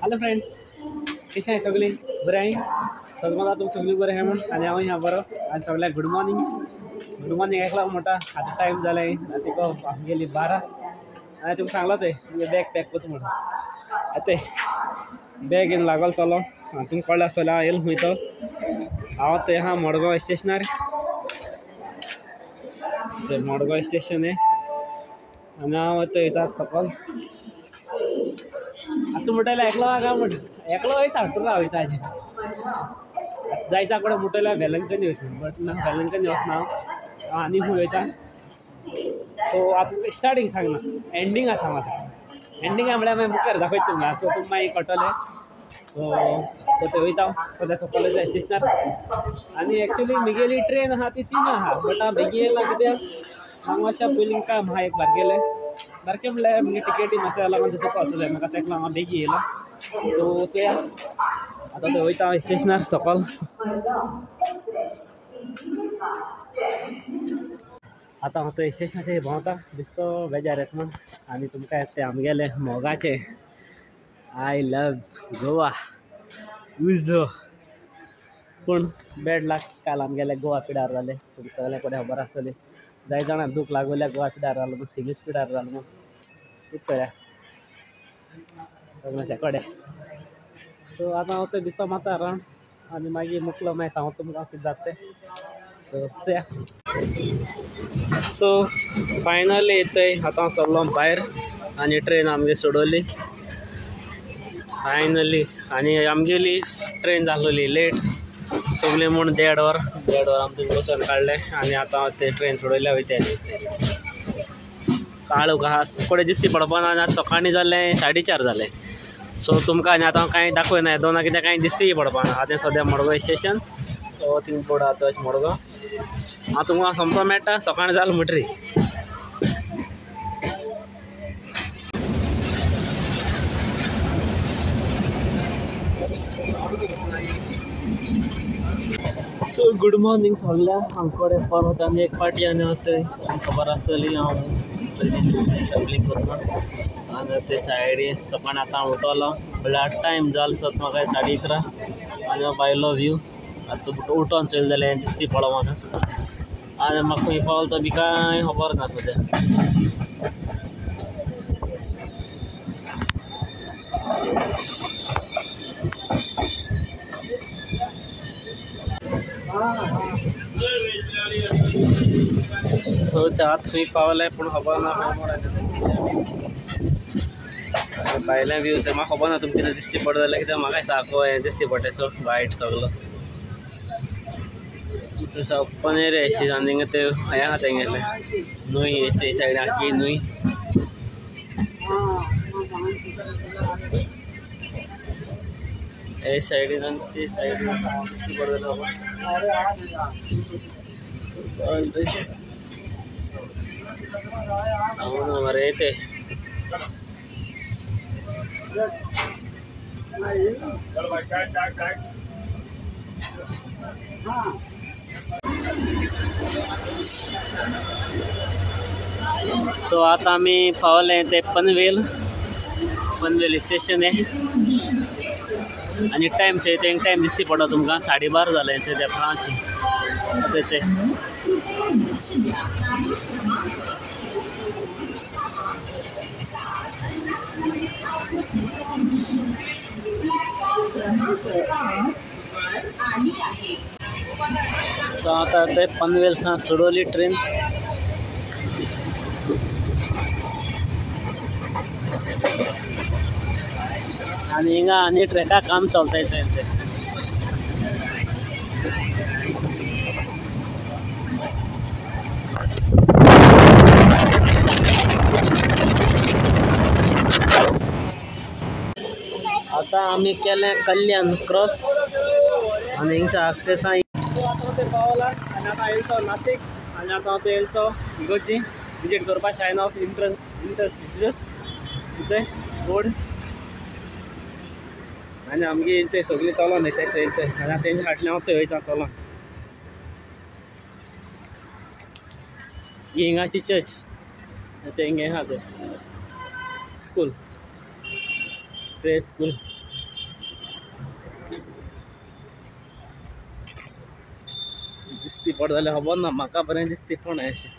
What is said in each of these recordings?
Hello friends, कशें आहाय सगळीं? बरें आहाय? सगळें तुमी सगळीं बरें आहाय म्हूण आनी हांवूय आहा बरो. आनी सगळ्यांक गुड मॉर्निंग. गुड मॉर्निंग एकला म्हणटा. आतां टायम जालें आतां तुका आमगेली 12. आनी तुमकां सांगलां तें तुमगे बॅग पॅक करता म्हणून. आतां बॅग घेवन लागलो चलो. तुमकां कळ्ळें आसतलें हांव येयलो खंय तो. हांव थंय आहा मडगांव स्टेशनार. ते मडगांव स्टेशन आनी हांव थंय वयता सकल. आतां म्हणटाले एकलो काय म्हण एकलो वयता टुरा वयता आजी जायता कडेन म्हणटले वेलंकनी वयता, बट ना वेलंकनी वचना हांव आनी खंय वयता. सो आतां स्टार्टींग सांगना, एंडींग आसा म्हाका. एंडींग म्हळ्यार मागीर मुखार दाखयता तुमकां, सो तुमकां मागीर कळटलें. सो थंय वयता सद्या सकयल स्टेशनार. आनी एक्चुली म्हगेली ट्रेन आहा ती 3 आहा, बट हांव बेगीन येयला कित्याक हांगा मातशें पयलीं काम आहा एक बारकेलें. बारकें म्हणल्यार म्हगे टिकेटी मातशें लागून तितून पावतलें म्हाका, तेका लागून हांव बेगीन येयला. सो चोया आतां थंय वयता हांव स्टेशनार सकयल. आतां हांव थंय स्टेशनाचेर भोंवता, दिसतो बेजार येता म्हूण. आनी तुमकां तें आमगेलें मोगाचें I love Goa उजो. पूण बॅड लक, काल आमगेले गोवा पिडार जालें. तुमकां सगळ्या कडेन खबर आसतली, जाय जाणां दूख लागोल्या गोवा पिडार जालो म्हूण, सिवीस पिडार जालो म्हूण. कितें करूया सगळ्या कडेन. सो आतां हांव थंय दिसता मारता रावंड आनी मागीर मुकलो मागीर सांगता तुमकां कितें जाता तें. सो चोया. सो फायनली थंय आतां हांव चल्लो भायर आनी ट्रेन आमगे सोडवली फायनली. आनी आमगेली ट्रेन जालोली लेट सगळीं म्हूण देड वर आमकां बसून काडलें. आनी आतां ते ट्रेन सोडयल्या वयता. काळोख आहा कडेन दिसती पडपा ना. आनी आतां सकाळीं जालें 4:30 जालें. सो तुमकां आनी आतां कांय दाखयना दोना कित्याक कांय दिसतीय पडपा ना. आतां सद्या Madgaon station, so thing board आहा चोय मडगांव. हांव तुमकां सोमतो मेळटा सकाळीं जालें म्हणटरी. सो गुड मॉर्निंग सगळ्यांक. आमचे परत आनी एक पार्टी आनी थंय खबर आसतली हांव ट्रॅवलिंग करता. आनी ते सायडी सकाळीं आतां उठलो म्हळ्यार टायम जालो सत म्हाका 11:30. आनी हांव भायलो व्यू आतां उठोन चोयलें जाल्यार दिसती पडो म्हाका. आनी म्हाका खंय पावलो तो बी कांय खबर ना सद्या. सो ते आतां खंय पावले पूण खबर ना खंय म्हूण. भायले व्यू म्हाका खबर ना तुमकां कितें दिसती पडटा जाल्यार, कित्याक म्हाकाय सारको हें दिसती पडटा. सो वायट सगलो पनेर आनी हिंगा ते हें आहा तेंगेलें न्हंय, ते सायडीन आख्खी न्हंय. हे सायडीन आनी ते सायडीन दिसती पडटा. అవును మరి అయితే. सो आतां आमी पावले ते पनवेल, पनवेल स्टेशन आहे. आनी टायम थंय टायम दिसती पडटा तुमकां 12:30 जालें त्या 5 तेचे. सो आतां ते पनवेल सान सोडवली ट्रेन. आनी हिंगा आनी ट्रॅका काम चलता तें. आतां आमी केलें कल्याण क्रॉस आनी हिंगसा ते सां आतां ते पावला. आनी आतां येयलो तो नासीक. आनी आतां हांव येयलो तो इगर्जी विजीट करपाक, शायन ऑफ इंटर डिसीजस थंय बोर्ड. आनी आमगे ते सगळीं चलोन येता थंय थंय. आनी आतां तेंच्या फाटल्यान हांव थंय वयता चलोन. ही हिंगाची चर्च, तेंगे आहा थंय स्कूल, प्रे स्कूल. पड जाल्यार खबर ना म्हाका बरें दिसता फोन अशें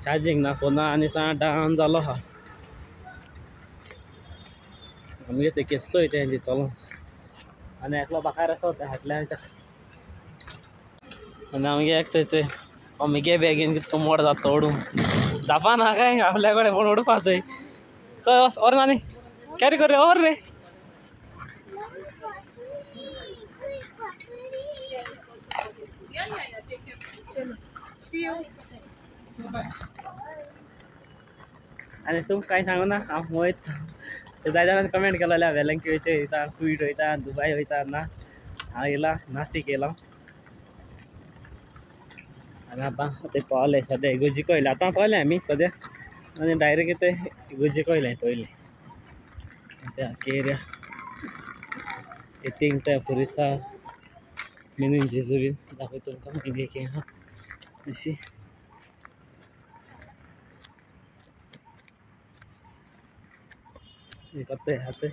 चार्जींग ना फोना आनी सांग डावन जालो आहा आमगे चोय केसो वयता तेंचे चलोन आनी एकलो बाकार आसा ते फाटल्यान आनी आमगे एक चोय चोय अमगे बॅगीन कितको मोड जाता ओडून जापा ना काय आपल्या कडेन फोन ओडपा चोय चल वस और नानी कॅरी कर रे और रे आनी तुमकां कांय सांगू ना हांव वयता सो जाय जाणांनी कमेंट केलेले वेलंकी वयता वयता कुवेट वयता दुबाय वयता ना हांव येयला नासीक येयला आनी आतां ते पावले सद्या इगोर्जीक येयले आतां पावले आमी सद्या आनी डायरेक्ट ते इगोर्जीक येयले पयलीं ते आख्खी एरिया थिंग ते पुरिसा मिनीन जेजू बीन दाखयता तुमकां हिंगा एक आहा अशी कत्ते हाचे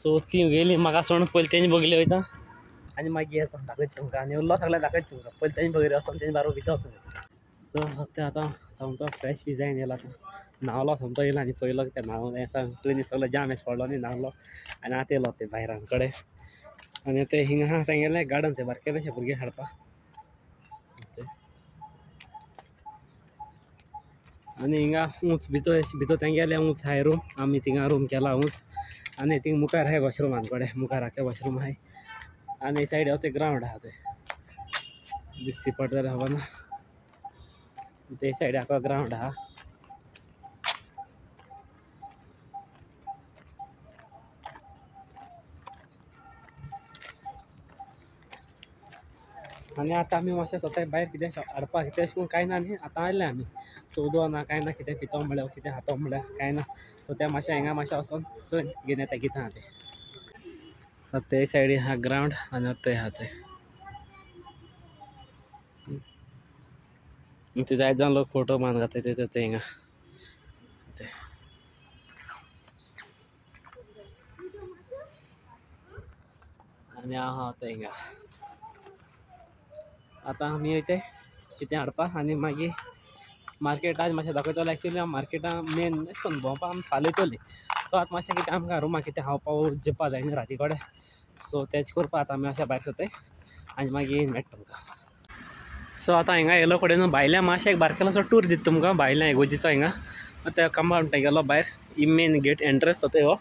सो ती गेली म्हाका सोडून पयलीं तेंचे बगले वयता आनी मागीर येता दाखयता तुमकां आनी उरलो सगळें दाखयता तुमकां पयलीं तेंचे बगले वचोन तेंचे बारोबर भितर वचून सो ते आतां सामको फ्रेश बी जायन येयला आतां न्हांवलो सामको येयला आनी पयलो कितें न्हांवन ट्रेनी सगळो जाम एश पडलो न्ही न्हांवलो आनी आतां येयलो ते भायर कडेन आनी ते हिंगा आहा तेंगेलें गार्डन थंय बारकेलेशे भुरगे हाडपाक आनी हिंगा ऊंच भितर भितर तेंगेलें ऊंच हाय रूम आमी थिंगा रूम केला ऊंच आनी थिंग मुखार आहाय वॉशरूम आमचे मुखार आख्खे वॉशरूम आहाय आनी सायड ते ग्रावंड आहा ते दिसती पडटा जाल्यार खबर ना ते सायड आख्खो ग्रावंड आहा आनी आतां आमी मातशें स्वता भायर कितें हाडपाक कितें अशें करून कांय ना न्ही आतां आयले आमी सो उदक ना कांय ना कितें पितो म्हळ्यार कितें खातो म्हळ्यार कांय ना सो तें मातशें हिंगा मातशें वचोन चोय घेवन येता कितें आहा तें ते सायडीन आहा ग्रावंड आनी थंय आहा थंय ते जायते जाण लोक फोटो मारून घाताय थंय थंय हिंगा आनी आहा थंय हिंगा आतां आमी वयता कितें हाडपाक आनी मागीर मार्केटान मातशें दाखयतलो एक्चुली मार्केटान मेन अशें करून भोंवपाक आमी फाल्यां वयतलीं सो आतां मातशें कितें आमकां रुमाक कितें खावपाक जेवपा जाय न्ही राती कडेन सो तेच करपाक आतां आमी अशें भायर सरताय आनी मागीर मेळटा तुमकां सो आतां हिंगा येयलो कडेन भायल्या मातशें एक बारकेलोसो टूर दिता तुमकां भायल्या इगोर्जीचो हिंगा आतां कंपावंड गेलो भायर ही मेन गेट एंट्रन्स आतां हो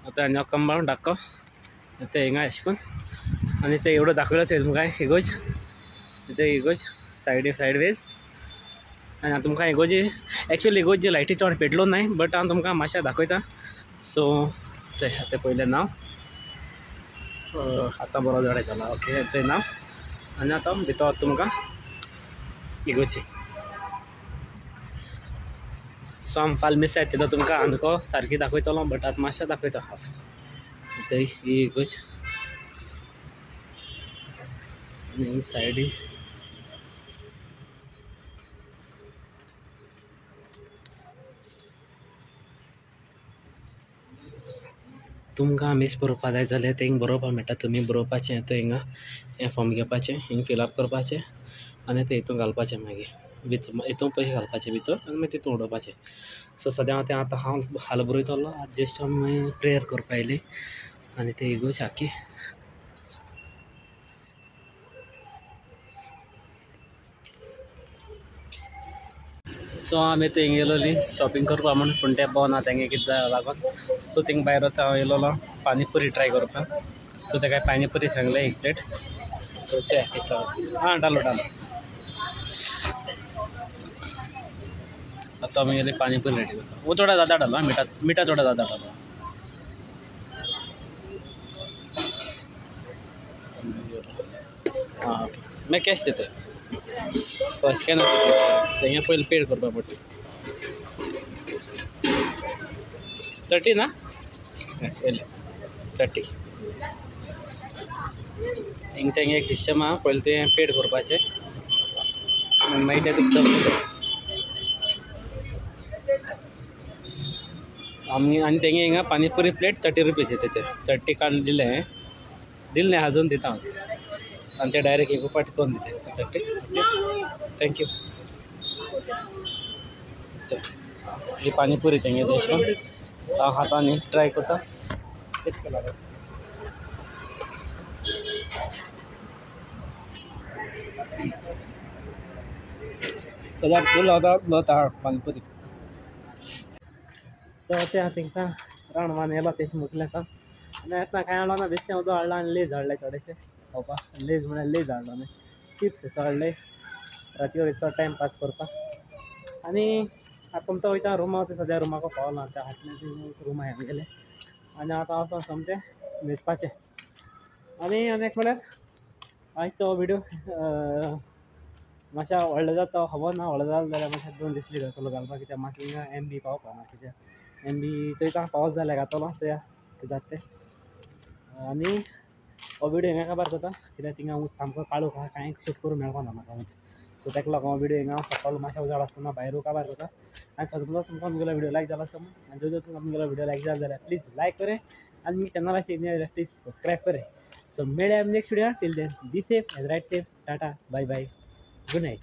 आतां आनी हो कंपावंड आख्खो ते हिंगा अशें करून आनी ते एवढो दाखयलोच तुमकां इगोर्ज ते इगोर्ज सायड सायडवेज आनी हांव तुमकां इगोर्जी एक्चुअली इगोर्जी लायटी चड पेटलो नाय बट हांव तुमकां मातशें दाखयता सो चय आतां पयलें नांव आतां बरो जड येतलो ओके तें नांव आनी आतां भितर तुमकां इगोर्जी सो आम फाल्यां मिस येता तितलो तुमकां आमको सारकी दाखयतलो बट आतां मातशें दाखयता हाफ थंय ही इगोर्ज आनी सायडी तुमकां मीस बरोवपा जाय जाल्यार थिंग बरोवपा मेळटा तुमी बरोवपाचें थंय हिंगा हें फॉर्म घेवपाचें हिंग फिलअप करपाचें आनी तें हितून घालपाचें मागीर भितर हितून पयशे घालपाचे भितर आनी मागीर तितून उडोवपाचें सो सद्या हांव तें आतां हांव हाल बरयतलो आतां जस्ट आमी प्रेयर करपा येयली आनी ते इगोर्ज आख्खी सो आमी थंय गेलोली शॉपिंग करपा म्हूण पूण तें बरो ना तेंगे कितें जाय लागोन सो थिंग भायर वता हांव येयलोलो पानीपुरी ट्राय करपाक सो तेका पानीपुरी सांगलें एक प्लेट सो चे आं डालो डालो आतां आमी गेली पानीपुरी रेडी करता वो थोड़ा ज़्यादा डालो मीठा मीठा थोड़ा ज़्यादा डालो हाँ ओके मैं कैश देते तो स्कैनर तेंगे पयलीं पेड करपा पडटा 30 ना पयलें 30 हिंग तेंगे एक सिस्टम आहा पयलीं तें पेड करपाचें आनी मागीर तें तुका आमी आनी तेंगे हिंगा पानीपुरी प्लेट 30 रुपीज येते. 30 काडून दिले दिले नाही अजून दिता हांव. आनी ते डायरेक्ट एक पाट करून दिते 30. Thank you. चल ही पानीपुरी तेंगे तेश करून हांव खाता न्ही ट्राय करता. टेस्ट केला सदां लोता पानीपुरी. सो ते हांव थिंगसा राउंड मान येयलो तेश मुखले सावन आनी येतना कांय हाडलो ना, बेश्टें उदक हाडलो आनी लेज हाडले थोडेशे खावपाक. लेज म्हळ्यार लेज हाडलो न्ही, चिप्स असो हाडले राती वयचो टायम पास करपाक. आनी आतां तुमचो वयता रुमा, सद्या रुमाक पावला त्या हाटल्या रूम आहा आमगेले. आनी आतां वचोन सोमतें न्हिदपाचें. आनी आनी एक म्हळ्यार आयचो व्हिडियो मातशें व्हडलो जाता खबर ना, व्हडलो जालो जाल्यार मातशें 2 दीस जातलो घालपाक, कित्याक म्हाका हिंगा एम बी पावपा ना, कित्याक एम बी चोयता पावस जाल्यार घातलो चोया कितें जाता तें. आनी हो व्हिडियो हिंगा काबार करता, कित्याक थिंगा ऊंच सामको काळोख आहा, कांय शूट करूंक मेळपा ना म्हाका ऊंच. सो ताका लागून हो व्हिडियो हिंगा सकाळ मातशें उजाड आसतना भायर काबार करता. आनी समज तुमकां म्हगेलो व्हिडियो लायक जाला आसता आनी जर तुमकां म्हगेलो व्हिडियो लायक जाला जाल्यार प्लीज लायक करे आनी म्हगे चॅनलाचेर न्ही जाल्यार प्लीज सबस्क्रायब करे. सो मेळया next video. Till then be safe and ride safe. Tata, bye bye, good night.